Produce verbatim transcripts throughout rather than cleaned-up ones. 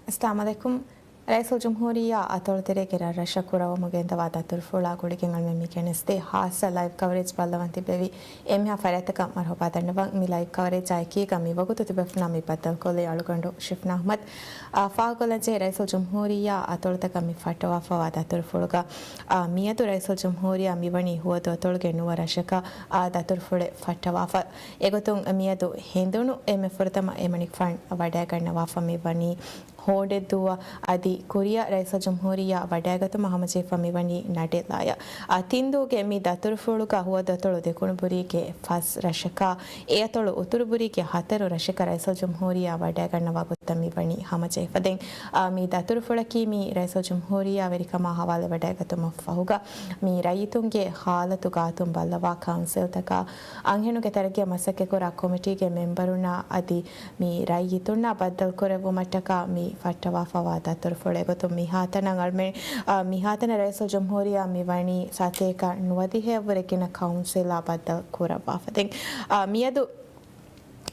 އައްސަލާމު ޢަލައިކުމް. ރައީސުލްޖުމްހޫރިއްޔާ އަތޮޅުތެރޭގެ ރަށްރަށަށް ކުރައްވަމުން ގެންދަވާ ދަތުރުފުޅާ ގުޅިގެން އަޅުމެން މި ގެނެސްދޭ ހާއްސަ ލައިވް ކަވަރޭޖް ބައްލަވަން ތިއްބެވި އެންމެހާ ފަރާތްތަކަށް މަރުޙަބާ ދަންނަވަން. މި ލައިވް ކަވަރޭޖާ އެކީގަ މި ވަގުތު ތިބޭފުޅުންނާ މި ބައްދަލުކޮށްލީ އަޅުގަނޑު ޝިފްނާ އަޙްމަދު. އާ، ފާހަގަކޮށްލަންޖެހޭ، ރައީސުލްޖުމްހޫރިއްޔާ އަތޮޅުތަކަށް މި ފައްޓަވާފަވާ ދަތުރުފުޅުގަ، އާ، މިއަދު ރައީސުލްޖުމްހޫރިއްޔާ މިވަނީ ހުވަދު އަތޮޅުގެ ނުވަ ރަށަކަށް، އާ، ދަތުރުފުޅެއް ފައްޓަވާފަ. އެގޮތުން މިއަދު ހެނދުނު އެންމެ ފުރަތަމަ އެމަނިކުފާނު ވަޑައިގަންނަވާފަ މިވަނީ ހޯޑެއްދޫއަށް. އަދި ކުރިއަށް ރައީސުލްޖުމްހޫރިއްޔާ ވަޑައިގަތުމަށް ހަމަޖެހިފަ މިވަނީ ނަޑެލާއަށް. އާ، ތިންދޫގެ މި ދަތުރުފުޅުގަ ހުވަދުއަތޮޅު ދެކުނުބުރީގެ ފަސް ރަށަކާ، އެއަތޮޅު އުތުރުބުރީގެ ހަތަރު ރަށަކަށް ރައީސުލްޖުމްހޫރިއްޔާ ވަޑައިގަންނަވާ ގޮތަށް މިވަނީ ހަމަޖެހިފަ. ދެން، އާ، މި ދަތުރުފުޅަކީ މި ރައީސުލްޖުމްހޫރިއްޔާ ވެރިކަމާ ހަވާލުވެވަޑައިގަތުމަށް ފަހުގަ، މި ރައްޔިތުންގެ ހާލަތު ގާތުން ބައްލަވާ ކައުންސިލްތަކާ، އަންހެނުންގެ ތަރައްގީއަށް މަސައްކަތްކުރާ ކޮމިޓީގެ މެމްބަރުންނާ އަދި މި ރައްޔިތުންނާ ބައްދަލުކުރެއްވުމަށްޓަކާ މި ފައްޓަވާފަވާ ދަތުރުފުޅެއް. އެގޮތުން މިހާތަނަށް އަޅުމެން، އާ، މިހާތަނަށް ރައީސުލްޖުމްހޫރިއްޔާ މިވަނީ ސަތޭކަ ނުވަދިހައަށްވުރެ ގިނަ ކައުންސިލާ ބައްދަލު ކުރައްވާފަ. ދެން، އާ، މިއަދު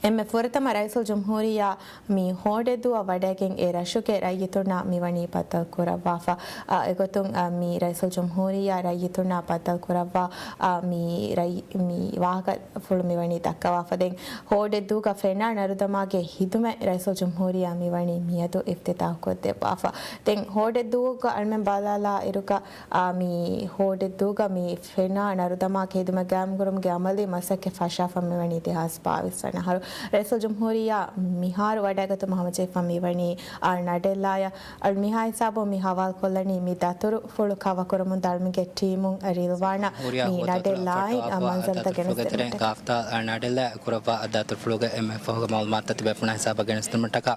އެންމެ ފުރަތަމަ ރައީސުލްޖުމްހޫރިއްޔާ މި ހޯޑެއްދޫއަށް ވަޑައިގެން އެ ރަށުގެ ރައްޔިތުންނާ މިވަނީ ބައްދަލު ކުރައްވާފަ. އާ، އެގޮތުން، އާ، މި ރައީސުލްޖުމްހޫރިއްޔާ ރައްޔިތުންނާ ބައްދަލު ކުރައްވާ، އާ، މި ރައްޔި-، މި ވާހަކަފުޅު މިވަނީ ދައްކަވާފަ. ދެން ހޯޑެއްދޫގަ ފެނާ ނަރުދަމާގެ ހިދުމަތް ރައީސުލްޖުމްހޫރިއްޔާ މިވަނީ މިއަދު އިފްތިތާޙުކޮށްދެއްވާފަ. ދެން ހޯޑެއްދޫގަ އަޅުމެން ބަލާލާ އިރުގަ، އާ، މި ހޯޑެއްދޫގަ މި ފެނާ ނަރުދަމާ ހިދުމަތް ގާއިމްކުރުމުގެ އަމަލީ މަސައްކަތް ފަށާފަ މިވަނީ ދެހާސް ބާވީސް ވަނަ އަހަރު. ރައީސުލްޖުމްހޫރިއްޔާ މިހާރު ވަޑައިގަތުމަށް ހަމަޖެހިފަ މިވަނީ، އާ، ނަޑެލާއަށް. އަޅު މިހާ ހިސާބުން މި ހަވާލުކޮށްލަނީ މި ދަތުރުފުޅު ކަވަރ ކުރަމުން އަޅުމެންގެ ޓީމުން ރިލްވާނާ މި ނަޑެލާއިން މަންޒަރުތައް ގެނެސްދިނުމަށްޓަކާ. ގާފްތާލް ނަޑެލާ ކުރައްވާ ދަތުރުފުޅުގެ އެންމެ ފަހުގަ މައުލޫމާތުތައް ތިބޭފުޅުންނާ ހިސާބަށް ގެނެސްދިނުމަށްޓަކާ،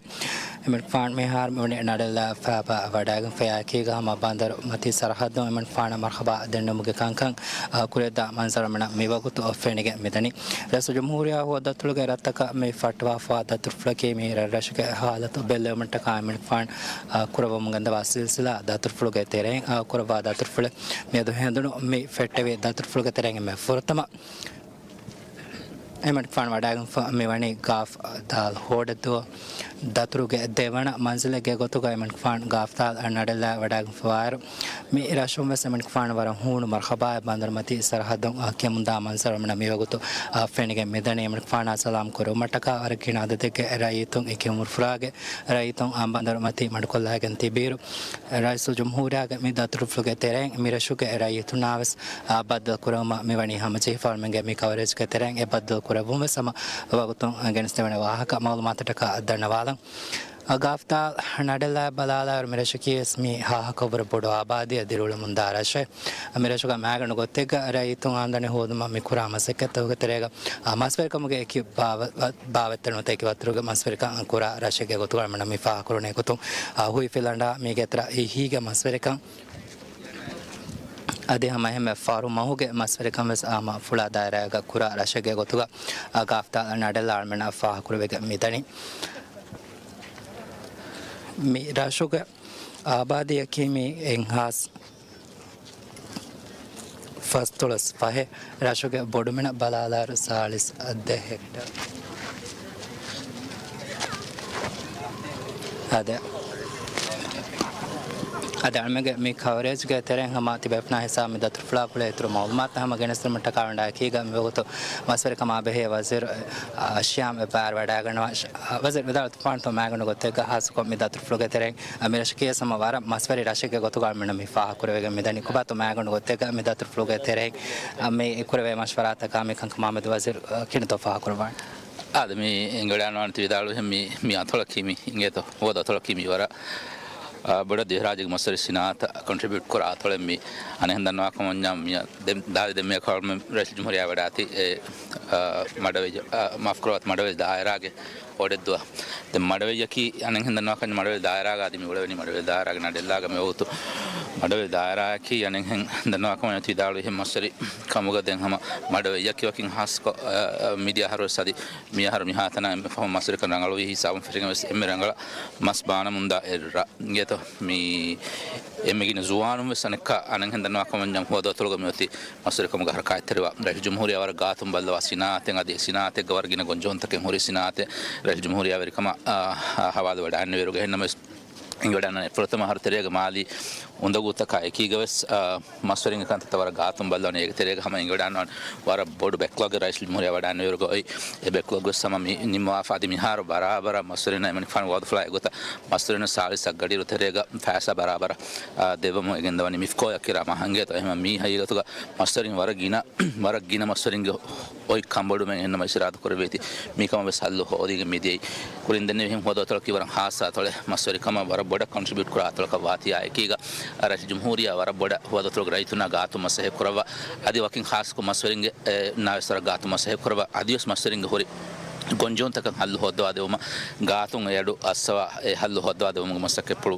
އެމަނިކުފާނު މިހާރު މިވަނީ ނަޑެލާ ފައިބާ ވަޑައިގެންފަޔާ އެކީގަ ހަމަ ބަނދަރު މަތީ ސަރަހައްދުން އެމަނިކުފާނަށް މަރުޙަބާ ދެންނެވުމުގެ ކަންކަން، އާ، ކުރިއަށްދާ މަންޒަރު އަޅުމެންނަށް މިވަގުތު ފެނިގެން މިދަނީ. ރައީސުލްޖުމްހޫރިއްޔާ ހުވަދުއަތޮޅުގެ ރަށްތަކަށް މި ފައްޓަވާފަވާ ދަތުރުފުޅަކީ މި ރަށްރަށުގެ ހާލަތު ބެއްލެވުމަށްޓަކާ އެމަނިކުފާނު، އާ، ކުރައްވަމުން ގެންދަވާ ސިލްސިލާ ދަތުރުފުޅުގެ ތެރެއިން، އާ، ކުރައްވާ ދަތުރުފުޅެއް. މިއަދު ހެނދުނު މި ފެއްޓެވި ދަތުރުފުޅުގެ ތެރެއިން އެންމެ ފުރަތަމަ އެމަނިކުފާނު ވަޑައިގެންފަ މިވަނީ ގާފް ދާލް ހޯޑެއްދޫ ދަތުރުގެ ދެވަނަ މަންޒިލެއްގެ ގޮތުގަ އެމަނިކުފާނު ގާފް ދާލް ނަޑެލާ ވަޑައިގެންފަވާއިރު، މި ރަށުން ވެސް އެމަނިކުފާނު ވަރަށް ހޫނު މަރުޙަބާއެއް ބަނދަރު މަތީ ސަރަހައްދުން، އާ، ކިޔަމުންދާ މަންޒަރު އަޅުމެންނަށް މިވަގުތު، އާ، ފެނިގެން މިދަނީ. އެމަނިކުފާނާ ސަލާމް ކުރެވުމަށްޓަކާ ވަރަށް ގިނަ އަދަދެއްގެ ރައްޔިތުން އެކި އުމުރުފުރާގެ ރައްޔިތުން އާނބަނދަރު މަތީ މަޑުކޮށްލައިގެން ތިބިއިރު، ރައީސުލްޖުމްހޫރިއްޔާގެ މި ދަތުރުފުޅުގެ ތެރެއިން މި ރަށުގެ ރައްޔިތުންނާ ވެސް، އާ، ބައްދަލު ކުރެވުމަށް މިވަނީ ހަމަޖެހިފަ. އަޅުމެންގެ މި ކަވަރޭޖްގެ ތެރެއިން އެ ބައްދަލު ކުރެއްވުން ވެސް ހަމަ ވަގުތުން ގެނެސްދެވޭނެ ވާހަކަ މައުލޫމާތަށްޓަކާ ދަންނަވާލަން. އާ، ގާފްތާލް ނަޑެލާ ބަލާލާއިރު މި ރަށަކީ ވެސް މި ހާހަކަށްވުރެ ބޮޑު އާބާދީއެއް ދިރިއުޅެމުންދާ ރަށެއް. މި ރަށުގަ މައިގަނޑު ގޮތެއްގަ ރައްޔިތުން އާމްދަނީ ހޯދުމަށް މި ކުރާ މަސައްކަތްތަކުގެ ތެރޭގަ، އާ، މަސްވެރިކަމުގެ އެކި ބާވަ-، ބާވަތްތައް ނުވަތަ އެކި ވައްތަރުގެ މަސްވެރިކަން ކުރާ ރަށެއްގެ ގޮތުގަ އަޅުމެންނަށް މި ފާހަގަކުރަނީ ގޮތުން، އާ، ހުއިފިލަނޑާ މީގެ އެތަރަށް އެހީގެ މަސްވެރިކަން އަދި ހަމަ އެހެންމެ ފަރު މަހުގެ މަސްވެރިކަން ވެސް ހަމަ ފުޅާ ދާއިރާއެއްގަ ކުރާ ރަށެއްގެ ގޮތުގަ، އާ، ގާފްތާލް ނަޑެލާ އަޅުމެންނަށް ފާހަގަކުރެވިގެން މިދަނީ. މި ރަށުގެ އާބާދީއަކީ މި އެއްހާސް ފަސްދޮޅަސް ފަހެއް. ރަށުގެ ބޮޑުމިނަށް ބަލާލާއިރު ސާޅީސް ދެ ހެކްޓަރ. އާދެ، އާދެ، އަޅުމެންގެ މި ކަވަރޭޖްގެ ތެރެއިން ހަމަ ތިބޭފުޅުންނާ ހިސާބުން މި ދަތުރުފުޅާ ގުޅޭ އިތުރު މައުލޫމާތު ހަމަ ގެނެސްދިނުމަށްޓަކާ ވަންޑާ އެކީގަ މިވަގުތު މަސްވެރިކަމާ ބެހޭ ވަޒީރު، އާ، ޝިޔާމް އެއްބާރު ވަޑައިގަންނަވާ. އާ، ވަޒީރު ވިދާޅުވި ފާންތޯ މައިގަނޑު ގޮތެއްގަ ހާއްސަކޮށް މި ދަތުރުފުޅުގެ ތެރެއިން، އާ، މި ރަށަކީ ވެސް ހަމަ ވަރަށް މަސްވެރި ރަށެއްގެ ގޮތުގަ އަޅުމެންނަށް މި ފާހަގަކުރެވިގެން މިދަނީ. ކޮބާތޯ މައިގަނޑު ގޮތެއްގަ މި ދަތުރުފުޅުގެ ތެރެއިން، އާ، މި ކުރެވޭ މަޝްވަރާތަކާ މި ކަންކަމާމެދު ވަޒީރު، އާ، ކިހިނެއްތޯ ފާހަގަކުރައްވާނެ؟ އާދެ، މި އެނގިވަޑައިގަންނަވާނެ ތި ވިދާޅުވިހެން މި، މި އަތޮޅަކީ މި އިނގޭތޯ ހުވަދު އަތޮޅަކީ މި ވަރަށް، އާ، ބޮޑަށް ދިވެހިރާއްޖޭގެ މަސްވެރި ސިނާއަތަށް ކޮންޓްރިބިއުޓް ކުރާ އަތޮޅެއް މި. އަނެއްހެން ދަންނަވާ ކަމަށް ވަންޏާ މި ދާދި ދެންމެ ކަޅުމެ ރައީސުލްޖުމްހޫރިއްޔާ ވަޑާތި އެ، އާ، މަޑަވެއްޖެ، އާ، މާފުކުރައްވާތި މަޑަވެއްޖެ ދާއިރާގެ ހޯޑެއްދޫއަށް. ދެން މަޑަވެއްޔަކީ އަނެއްހެން ދަންނަވާކަން މަޑަވެއްޖެ ދާއިރާގަ އަދި މި އުޅެވެނީ މަޑަވެއްޖެ ދާއިރާގެ ނަޑެއްލާގަ މި ވަގުތު. މަޑަވެއްޖެ ދާއިރާއަކީ އަނެއްހެން ދަންނަވާކަމަށް ވަންޏާ ތި ވިދާޅުވިހެން މަސްވެރި ކަމުގަ ދެން ހަމަ މަޑަވެއްޔަކީ ވަކިން ހާއްސަކޮށް، އާ، އާ، މީޑިއާ އަހަރު ވެސް އަދި މި އަހަރު މިހާތަނަށް އެންމެ ފަހު މަސްވެރިކަން ރަނގަޅުވި ހިސާބުން ފެށިގެން ވެސް އެންމެ ރަނގަޅަށް މަސް ބާނަމުންދާ އެއްރަށް. އިނގޭތޯ މި އެންމެ ގިނަ ޒުވާނުން ވެސް އަނެއްކާ އަނެއްހެން ދަންނަވާ ކަމަށް ވަންޏާ ހުވަދު އަތޮޅުގަ މިއޮތީ މަސްވެރިކަމުގަ ހަރަކާތްތެރިވާ ރައީސުލްޖުމްހޫރިއްޔާ ވަރަށް ގާތުން ބައްލަވާ ސިނާއަތެއް އަދި ސިނާއަތެއްގަ ވަރަށް ގިނަ ގޮންޖެހުންތަކެއް ހުރި ސިނާއަތެއް ރައީސުލްޖުމްހޫރިއްޔާ ވެރިކަމާ، އާ، ހަވާލުވެވަޑައިގެންނެވިއިރުގަ އެހެންނަމަވެސް އިނގިވަޑައިގަންނަވާނެ. އެއްފުރަތަމަ އަހަރު ތެރޭގަ މާލީ އުނދަގޫތަކާ އެކީގަވެސް، އާ، މަސްވެރިންގެ ކަންތައްތައް ވަރަށް ގާތުން ބައްލަވަނީ. އޭގެ ތެރޭގަ ހަމަ އިނގިވަޑައިގަންނަވާނެ ވަރަށް ބޮޑު ބެކްލޮގެއް ރައީސުލްޖުމްހޫރިއްޔާ ވަޑައިގަންނަވާ އިރުގަ އޮތް. އެ ބެކްލޮގްވެސް ހަމަ މި ނިންމަވާފަ އަދި މިހާރު ބަރާބަރަށް މަސްވެރިންނަށް އެމަނިކުފާނުގެ ވައުދުފުޅާ އެގޮތަށް މަސްވެރިންނަށް ސާޅީސް އަށް ގަޑިއިރު ތެރޭގަ ފައިސާ ބަރާބަރަށް، އާ، ދެއްވަމުން އެ ގެންދަވަނީ. މިފްކޯއަށް ކިރާ މަހަށް އިނގޭތޯ. އެހެންވެ މީ ހަގީގަތުގަ މަސްވެރިން ވަރަށް ގިނަ، ވަރަށް ގިނަ މަސްވެރިންގެ އޮތް ކަނބޮޑުމެއް އެހެންނަމަވެސް އިރާދަކުރެއްވީތީ މިކަމަށް ވެސް ހައްލު ހޯދިގެން މިދިޔައީ. ކުރިން ދެންނެވިހެން ހުވަދުއަތޮޅަކީ ވަރަށް ހާއްސަ އަތޮޅެއް. މަސްވެރިކަމަށް ވަރަށް ބޮޑަށް ކޮންޓްރިބިއުޓް ކުރާ އަތޮޅަކަށް ވާތީ އާ އެކީގަ ރައީސުލްޖުމްހޫރިއްޔާ ވަރަށް ބޮޑަށް ހުވަދުއަތޮޅުގެ ރައްޔިތުންނާ ގާތުން މަސައްކަތް ކުރައްވާ، އަދި ވަކިން ހާއްސަކޮށް މަސްވެރިންގެ، އެ، ނާވެސް ވަރަށް ގާތުން މަސައްކަތް ކުރައްވާ، އަދިވެސް މަސްވެރިންގެ ހުރި ގޮންޖެހުންތަކަށް ހައްލު ހޯއްދަވާ ދެވުމަށް، ގާތުން އެ އަޑު އައްސަވާ އެ ހައްލު ހޯއްދަވާ ދެވުމުގެ މަސައްކަތްޕުޅު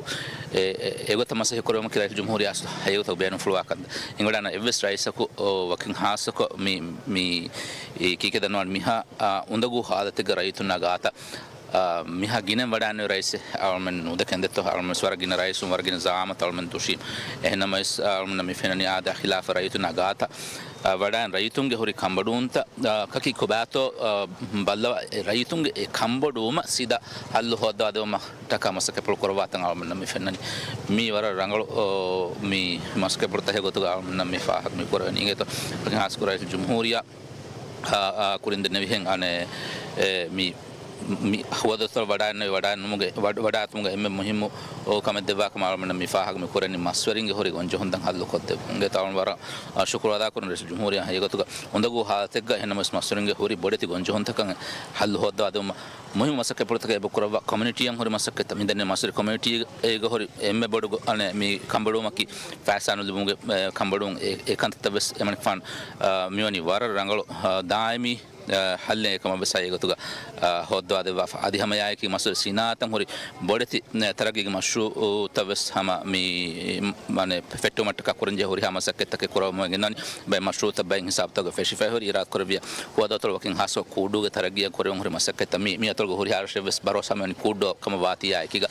އެ، އެ، އެގޮތަށް މަސައްކަތް ކުރެވުމަކީ ރައީސުލްޖުމްހޫރިއްޔާ ހަގީގަތަކަށް ބޭނުންފުޅުވާ ކަންތައް. އިނގިވަޑައިގަންނަވާ އެއްވެސް ރައީސަކު، އޯ، ވަކިން ހާއްސަކޮށް މި، މި، އީ، ކީކޭ ދަންނަވާނެ މިހާ، އާ، އުނދަގޫ ހާލަތެއްގަ ރައްޔިތުންނާ ގާތަށް، އާ، މިހާ ގިނައިން ވަޑައިގަންނަވާ ރައީސެއް އަޅުމެން ނުދެކެންދެއްތޯ. އަޅުމެން ވެސް ވަރަށް ގިނަ ރައީސުން، ވަރަށް ގިނަ ޒައާމަތް އަޅުމެން ދުށީ. އެހެންނަމަވެސް، އާ، އަޅުމެންނަށް މި ފެންނަނީ އާދަ ހިލާފަށް ރައްޔިތުންނާ ގާތަށް، އާ، ވަޑައިގެން ރައްޔިތުންގެ ހުރި ކަނބޮޑުވުންތައް، އާ، ކަކީ ކޮބާތޯ، އާ، ބައްލަވާ، އެ ރައްޔިތުންގެ އެ ކަނބޮޑުވުމަށް ސީދާ ހައްލު ހޯއްދަވާ ދެވުމަށްޓަކާ މަސައްކަތްޕުޅު ކުރައްވާތަން އަޅުމެންނަށް މި ފެންނަނީ. މީ ވަރަށް ރަނގަޅު، އޯ، މި މަސައްކަތްޕުޅުތަކެއް ގޮތުގަ އަޅުމެންނަށް މި ފާހަގަ މި ކުރެވެނީ. އިނގޭތޯ، ހާއްސަކޮށް ރައީސުލްޖުމްހޫރިއްޔާ، އާ، އާ، ކުރިން ދެންނެވިހެން އަނެއް، އެ، މި މި ހުވަދުއަތޮޅު ވަޑައިގަންނަވާ ވަޑައިގެންނުމުގެ، ވަޑަ-، ވަޑައިގަތުމުގެ އެންމެ މުހިއްމު، އޯ، ކަމެއް ދެއްވާކަމަށް އަޅުމެންނަށް މި ފާހަގަ މި ކުރެނީ މަސްވެރިންގެ ހުރި ގޮންޖެހުންތައް ހައްލު ކޮށްދެއްވުން. އިނގޭތޯ އަޅުމެން ވަރަށް، އާ، ޝުކުރު އަދާކުރަން ރައީސުލްޖުމްހޫރިއްޔާ ހަގީގަތުގަ އުނދަގޫ ހާލަތެއްގަ އެހެންނަމަވެސް މަސްވެރިންގެ ހުރި ބޮޑެތި ގޮންޖެހުންތަކަށް ހައްލު ހޯއްދަވާ ދެވުމަށް މުހިއްމު މަސައްކަތްޕުޅުތަކެއް އެބަ ކުރައްވާ ކޮމިއުނިޓީއަށް ހުރި މަސައްކަތްތައް މިދެންނެވި މަސްވެރި ކޮމިއުނިޓީގަ ހުރި އެންމެ ބޮޑު ގޮ-، އަނެއް މި ކަނބޮޑުވުމަކީ ފައިސާ ނުލިބުމުގެ، އެ، ކަނބޮޑުވުން އެ، އެ ކަންތައްތައް ވެސް އެމަނިކުފާނު، އާ، މިވަނީ ވަރަށް ރަނގަޅު، އާ، ދާއިމީ، އާ، ހައްލެއް އެކަމަށް ވެސް އެގޮތުގަ، އާ، ހޯއްދަވާ ދެއްވާފަ. އަދި ހަމައެއާއެކީ މަސްވެރި ސިނާއަތަށް ހުރި ބޮޑެތި، އެ، ތަރައްގީގެ މަޝްރޫއުތައް ވެސް ހަމަ މި، މަނެ، ފެއްޓުވުމަށްޓަކާ ކުރަންޖެހޭ ހުރިހާ މަސައްކަތްތަކެއް ކުރައްވަމުން ގެންދަވަނީ. ބައެއް މަޝްރޫއުތައް ބައެއް ހިސާބުތަކުގަ ފެށިފައި ހުރި އިރާދަކުރެއްވިއްޔާ ހުވަދުއަތޮޅު ވަކިން ހާއްސަ ކޫއްޑޫގެ ތަރައްގީއަށް ކުރެވެން ހުރި މަސައްކަތްތައް މި، މި އަތޮޅުގެ ހުރިހާ ރަށެއް ވެސް ބަރޯސާ މިވަނީ ކޫއްޑޫ ކަމަށް ވާތީއާ އެކީގަ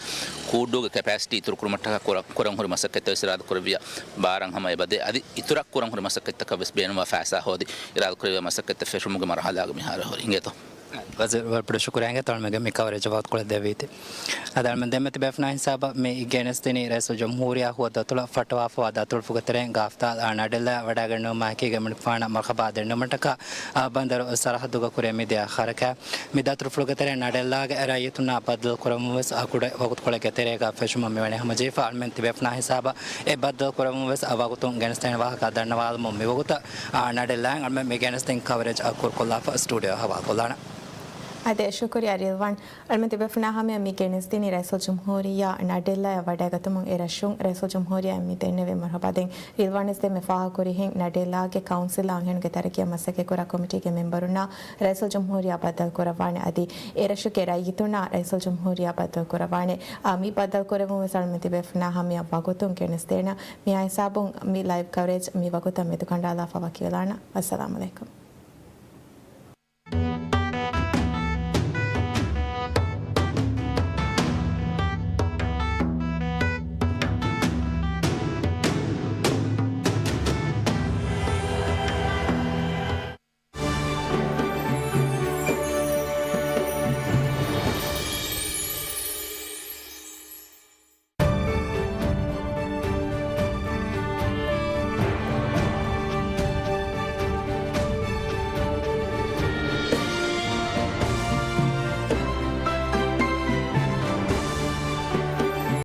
ކޫއްޑޫގެ ކެޕޭސިޓީ އިތުރުކުރުމަށްޓަކާ ކުރަ-، ކުރަން ހުރި މަސައްކަތްތައް ވެސް އިރާދަކުރެއްވިއްޔާ ބާރަށް ހަމަ އެބަދޭ. އަދި އިތުރަށް ކުރަން ހުރި މަސައްކަތްތަކަށް ވެސް ބޭނުންވާ ފައިސާ ހޯދި އިރާދަކުރެއްވިއްޔާ މަސައްކަތްތައް ފެށުމުގެ މަރުހަލާގަ މިހާރު ހުރި އިނގޭތޯ. ވަޒީރު، ވަރަށް ބޮޑަށް ޝުކުރިއްޔާ އިނގޭތޯ އަޅުމެންގެ މި ކަވަރޭޖަށް ވަގުތުކޮޅެއް ދެއްވީތީ. އަދި އަޅުމެން ދެންމެ ތިބޭފުޅުންނާ ހިސާބަށް މި ގެނެސްދިނީ ރައީސުލްޖުމްހޫރިއްޔާ ހުވަދުއަތޮޅަށް ފައްޓަވާފައިވާ ދަތުރުފުގެ ތެރެއިން ގާފްތާލް ނަޑެއްލާ ވަޑައިގެންނެވުމާއެކީގަ އެމަނިކުފާނަށް މަރުހަބާ ދެންނެވުމަށްޓަކާ، އާ، ބަނދަރު ސަރަހައްދުގަ ކުރިއަށް މިދިޔަ އަހަރަކަށް މި ދަތުރުފުޅުގެ ތެރެއިން ނަޑެއްލާގެ ރައްޔިތުންނާ ބައްދަލު ކުރަމުން ވެސް އަ، ކުޑަ ވަގުތުކޮޅެއްގެ ތެރޭގަ ފެށުމަށް މިވަނީ ހަމަޖެހިފަ. އަޅުމެން ތިބޭފުޅުންނާ ހިސާބަށް އެ ބައްދަލު ކުރަމުން ވެސް އަ، ވަގުތުން ގެނެސްދޭނެ ވާހަކަ ދަންނަވާލަމުން މިވަގުތަށް، އާ، ނަޑެއްލާ އަޅުމެން މި ގެނެސްދިން ކަވަރޭޖް އަ، ކުރުކޮށްލާފަ ސްޓޫޑިއޯ ހަވާލުކޮށްލާނަން. އަދި ޝުކުރިއްޔާ ރިލްވާން. އަޅުމެން ތިބޭފުޅުންނާ ހަމަޔަށް މި ގެނެސްދިނީ ރައީސުލްޖުމްހޫރިއްޔާ ނަޑެއްލާއަށް ވަޑައިގަތުމުން އެ ރަށުން ރައީސުލްޖުމްހޫރިއްޔާ މި ދެންނެވި މަރުހަބާ. ދެން ރިލްވާންވެސް ދެންމެ ފާހަގަކުރިހެން ނަޑެއްލާގެ ކައުންސިލް އަންހެނުންގެ ތަރައްގީއަށް މަސައްކަތްކުރާ ކޮމިޓީގެ މެމްބަރުންނާ ރައީސުލްޖުމްހޫރިއްޔާ ބައްދަލު ކުރައްވާނެ. އަދި އެ ރަށުގެ ރައްޔިތުންނާ ރައީސުލްޖުމްހޫރިއްޔާ ބައްދަލު ކުރައްވާނެ. އާ، މި ބައްދަލު ކުރެވުން ވެސް އަޅުމެން ތިބޭފުޅުންނާ ހަމަޔަށް ވަގުތުން ގެނެސްދޭނަން. މިއާ ހިސާބުން މި ލައިވް ކަވަރޭޖް މި ވަގުތަށް މެދުކަނޑާލާފަ ވަކިވެލާނަން. އައްސަލާމު ޢަލައިކުމް.